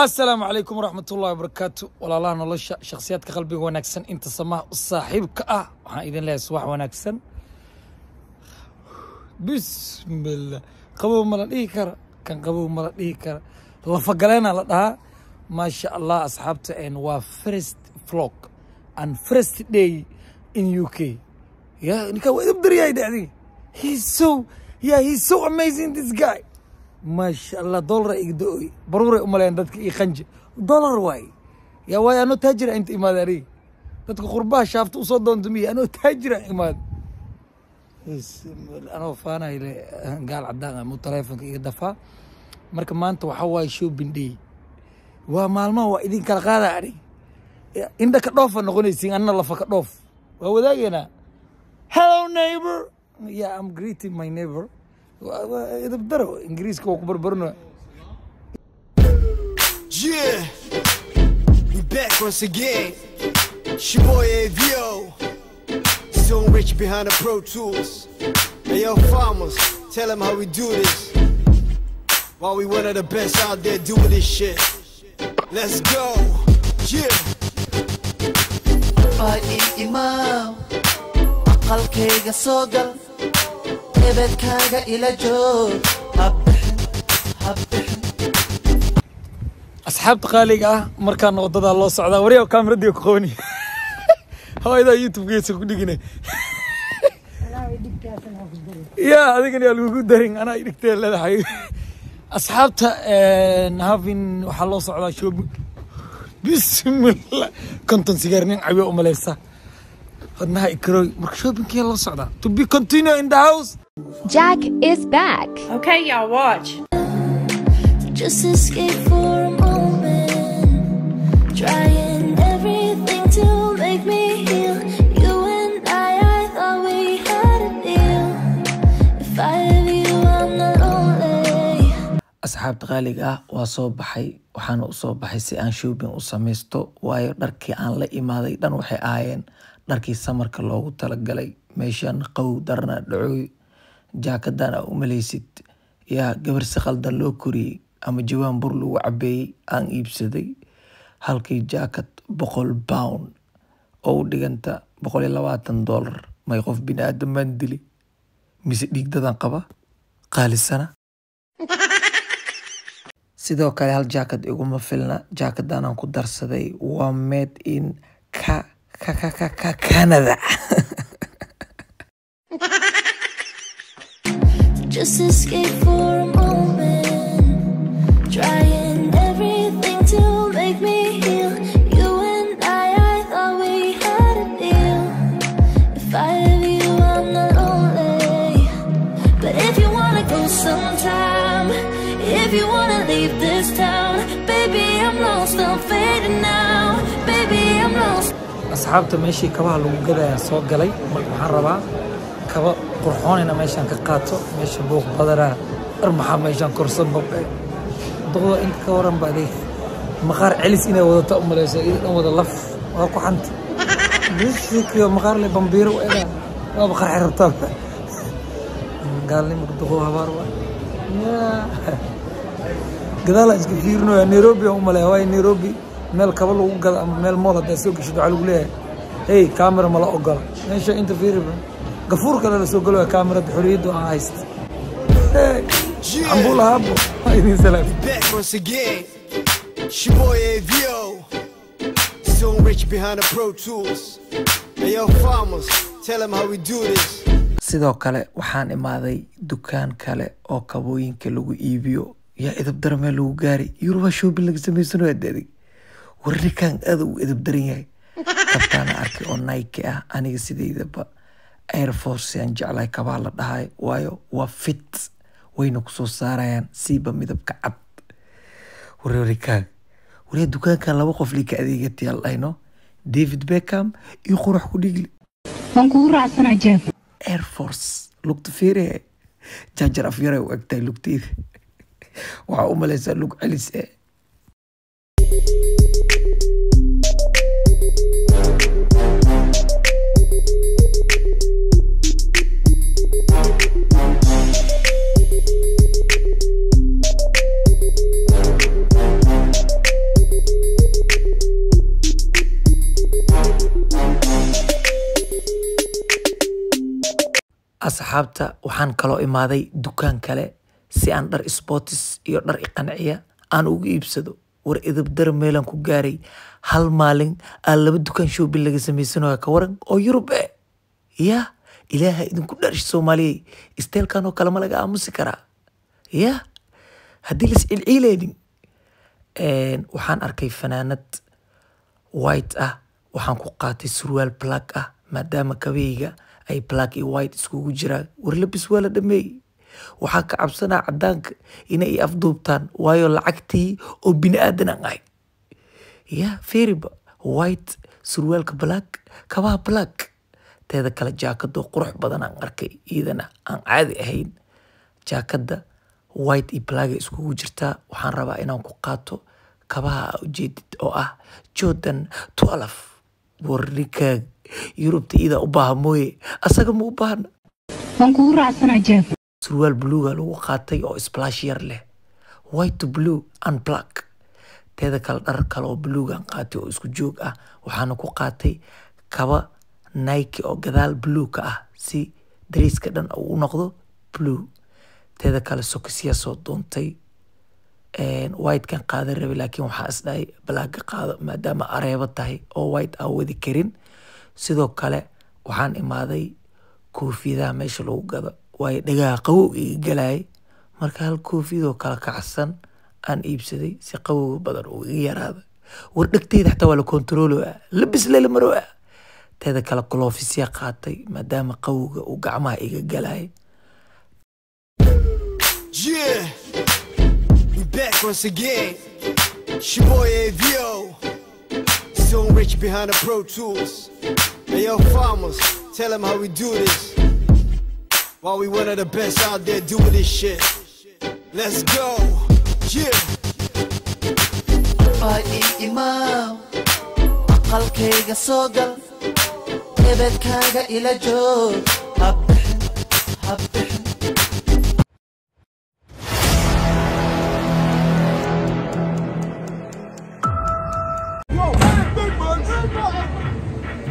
Asalaamu calaykum waraxmatullahi wabarakaatu. Walaalaha nolosha, shakhsiyaadka qalbiga wanaagsan, inta samaha u saaxiibka ah, waxaan idin leeyahay subax wanaagsan. Bismillah, qabow ma la dhihi kara kan, qabow ma la dhihi kara, lafagaleena la dhahaa. Maasha Allah, asxaabta, waa first vlog and first day in UK. Yeah, ninka waa idab daryahay dhacdi. He's so, yeah, he's so amazing, this guy. Maasha Allah, dollar iga do-oy, baruuray umaleyn dadka io qanje dollar waay. Yaa waay, anoo taajira inta imaada. Aniga dadka qurbaha shaafta usoo doonto miya, anoo taajira imaada, anoo faanayle gaal cadaan ah mu taleefonka iga dafaa. Marka maanta waxaa waaye shopping day, waa maalmaha waa idin kala qaada. Aniga indha ka dhoofa noqonaysiin, anna lafa ka dhoof waa wadaageynaa. Hello neighbor. Yeah, I'm greeting my neighbor. Idab daro Ingiriiska waa ku barbarno. Yeah, we back once again. It's your boy AVO. Stone Rich behind the Pro Tools. Hey yo, farmers, tell them how we do this. While we one of the best out there doing this shit. Let's go. Yeah. Ii imaaw, aqalkayga soo gal, ebedkaaga ila joog, habixin habixin. Asxaabta qaaliga ah, markaana wadadaa loo socdaa. Waryaa, kaameradii ku qabani, hawaydaa YouTube-geesa ku dhigine. Ya adigana yaa lagugu darin, anaa i dhigtee leedahay. Asxaabta havin, waxaa loo socdaa shopping. Bismillah, 50 sigaar nin cabiya umaleysa, wadnaha ikarooy. Marka shoppingkee loo socdaa, to be continue in the house. Jack is back. Okay, y'all, watch. Just escape for a moment. Trying everything to make me heal. You and I thought we had a deal. If I have you, I'm not lonely. Asxaabta qaaliga ah, waa soo baxay, waxaana u soo baxay si aan shopping u samaysto, waayo dharkii aan la imaaday dhan waxay ahaayeen dharkii summerka loogu talagalay. Meeshaan qabow darna dhacooy. Jaakadan aa u malaysid yaa gabar si qaldan loo koriyey ama jawaan bur lagu cabeeyey aan iibsaday. Halkii jaakad £100 oo u dhiganta $120. May qof bini aadam baan dili mise dhiigdadan qaba qaalisana? Sidoo kale hal jaakad iguma filna, jaakadan aan ku darsaday waa made in ka ka ka ka ka Canada. Just escape for a moment. Trying everything to make me heal. You and I thought we had a deal. If I have you, I'm not lonely. But if you wanna go sometime, if you wanna leave this town, baby, I'm lost, I'm fading now. Baby, I'm lost. Asxaabta, meeshii kabaha lagu gadayaan soo galay. Marka waxaan rabaa kaba qurxoon ina meeshaan ka qaato. Meesha buuq badanaa, dhar maxaa meeshaan korsan babe. Duqda inta ka waran ba, adeeg maqaar celis inay wadata u malayso, iyada dhan wada laf waa ku xanta bishikiyo maqaar le bambiiro u egaa, waaba qarxi rabtaa. Gaalnimo duqo habaar waa yaa gadaala iska fiirinaya. Nairobi aan u maleeya, waayo Nairobi meel kaba lagu gado ama meel mall haddaa soo geshid, waxaa lagu leeyahay, "Hey, camera ma la ogola meesha." Inta fiiri, gafuur kale la soo galo kaamirada, xorriyaddu aan hayst. Hey, cambuula haabo idin salaam. Back once again. It's your boy AVO. Stone Rich behind the Pro Tools. Hey yo, farmers, tell them how we do this. Sidoo kale waxaan imaaday dukaan kale oo kabooyinka lagu iibiyo. Yaa idab dara meel lagu gaari Yurubaa shopping laga samaysanayo adeeg. War ninkan aad uu idab daran yahay. Kabtaana arkay oo Nike ah. Aniga sideydaba Air Force aan jeclahay kabaa la dhahay, waayo waa fit, wayna kusoo saarayaan siiba midabka cad. Wareerikaan waree, dukaankan laba qof lii ka adeegatay dhahayno, David Beckham iyo qurax ku dhigli. Waan kugu raacsanaa, Jeef. Air Force lugta fiire, jaajar afyaray u egtahay lugteyda, waxaa u malaysaa lug celis eh. Asxaabta, waxaan kaloo imaaday dukaan kale si aan dhar sports iyo dhar iqanciya aan ugu iibsado. War idabdar meelaan ku gaaray, hal maalin aan laba dukaan shopping laga samaysanayo, ka waran oo Yurub eh? Ya Ilaaha idinku dharish, Soomaaliyey, isteelkan oo kale ma laga aamusi karaa? Ya haddii las cilciileynin. Waxaan arkay fanaanad white ah, waxaan ku qaatay surwaal black ah, maadaama kabahayga ay black iyo white iskugu jiraan. War labis waa la dhameeyey. Waxaa ka cabsanaa cadaanka inay i afduubtaan, waayo lacagtii oo bini aadan aan ahay. Ya feriba white, surwaalka black, kabaha black. Teeda kale jaakadoo qurux badan aan arkay, iyadana aan caadi ahayn. Jaakada white iyo black ay iskugu jirtaa. Waxaan rabaa inaan ku qaato kabaha aa ujeedid oo ah Jordan 12. War ninkaaga Yurubta iidaa u baaha mooye, asaga ma u baahna. Waan kugu raacsanaa, Jeef. Surwaal buluuga lagu qaatay oo splash yar leh, white to blue and black. Teeda kale dhar kale oo buluugan qaatay oo isku joog ah, waxaana ku qaatay kaba Nike oo gadaal blue ka ah, si dariiska dhan uu u noqdo blue. Teeda kale sokisya soo doontay. Whitekan qaadan rabay, laakiin waxaa isdhahay blacka qaado, maadaama areebo tahay oo white aan wadi karin. Sidoo kale waxaan imaaday koofiyadaha meesha lagu gado, waayo dhagaha qabow iga galayay. Marka hal koofiyadoo kala kacsan aan iibsaday si qabowga badan uu iga yaraada. War dhegteyda xataa waa la kontarooloa, labis lele maroa. Teeda kale gloves-ya qaatay, maadaama qabowga uu gacmaha iga galayay. Yeah, we back once again. It's your boy AVO. Stone Rich behind the Pro Tools. Hey yo, farmers, tell them how we do this. While we one of the best out there doing this shit. Let's go. Yeah. Bay ii imaaw, aqalkayga soo gal, ebedkaaga ila joog, habixin habixin.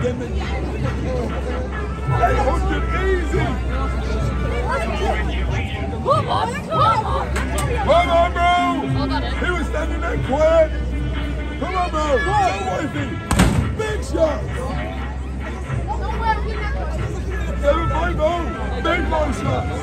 Big man! 800 easy! Come on, come on. Come on, bro! He was standing there quiet. Come on, bro! Go, wifey! Big shot! 750! Big low shots!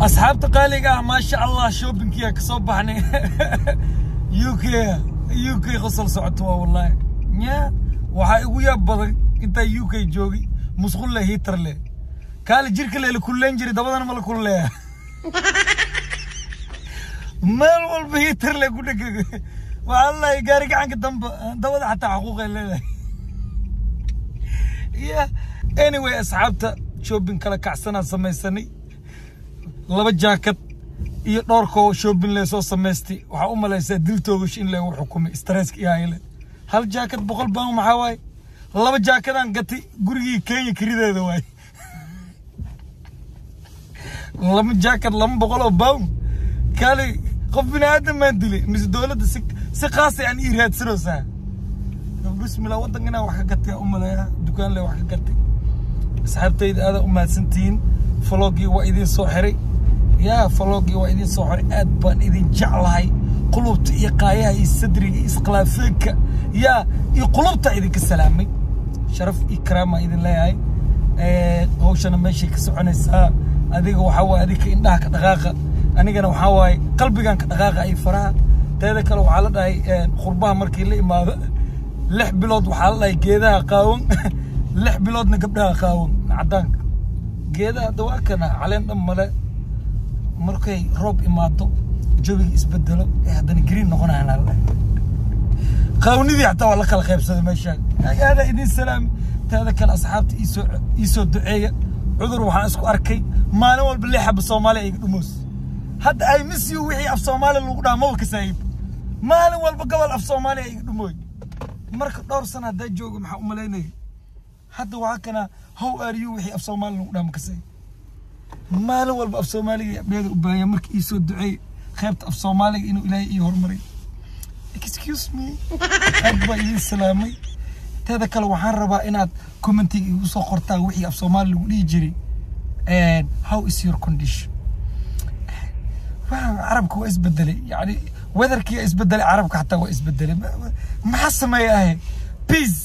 Asxaabta qaaliga ah, maasha Allah, shoppingkiya ka soo baxnay. UK, UK qosol socoto waa wallahi. Nya waxaa igu yaab badan intaa UK joogay musqul leh, heater leh, kaali jirka leh la kulleen jiray, dabadana ma la kulleeya. Meel walba heater leh ku dhegeg. Waxaa lahay gaari gacanka damba dabada xataa xaquuqay leedahay. Yeah, anyway, asxaabta, shopping kala kacsanaan samaysanay. Laba jaakad iyo dhowr koo shopping lee soo samaystay. Waxaa u malaysaa dil toogash in lagu xukumay stresska iyo hayle. Hal jaakad 100 baan maxaa waaye? Laba jaakadaan gatay gurigii Kenya kirideeda waaye. Laba jaakad 200 pound. Kaali, qof bini aadam baan dilay mise dowladda si khaasa aan ii raadsanaysaa? Bismillah, waddanka inaan wax ka gatay u maleeyaa, dukaan le wax ka gatay. Asxaabtayda, aada u mahadsantihiin. Vlogii waa idin soo xiray. Yaa vlogii waa idin soo xiray. Aad baan idin jeclahay. Qulubta iyo qaayaha iyo sadriga iyo iskhilaafeenka yaa iyo qulubta idinka salaamay. Sharaf iyo karaama idin leeyahay. Hawshana meeshay ka soconaysaa. Adiga waxaa waaye adika indhaha ka dhaqaaqa, anigana waxaa waaye qalbigan ka dhaqaaqa iyo faraha. Teeda kale waxaa la dhahay qurbaha markii la imaado 6 bilood waxaa la dhahay geedaha qaawan, 6 biloodna gabdhaha qaawan. Cadaanka geedaha hadda waa kana caleen dhan male. Markay roob imaado, jawiga isbedelo, ee haddana green noqonayaan la dhahay. Qaawnidii xataa waa la kala qaybsaday meeshaan. Aadaa idin salaami. Teeda kale asxaabta, iisoo duceeya. Cudur waxaan isku arkay maalin walba lix xaba Soomaali ay dhumoos. Hadda I miss you wixii af Soomaali lagu dhaha maba ka saayib. Maalin walba gobol af Soomaali ay dhumooy. Marka dhowr sano haddaa joogo, maxaa u malaynaya? Hadda waxaa kana "How are you?" Wixii af Soomaali lagu dhaha makasay. Maalin walba af Soomaaliga abdheeda u baahanya. Marka ii soo duceey qaybta af Soomaaliga inuu Ilaahay ii horumariyo. Excuse me, aad baa idin salaamay. Teeda kale, waxaan rabaa inaad commentiga igu soo qortaan wixii af Soomaali lagu dhihi jiray and "How is your condition?" Waxaan carabka waa isbedelay, yani weatherkii waa isbedelay, carabka xataa waa isbedelay. Maxaa sameeya ahe? Peace.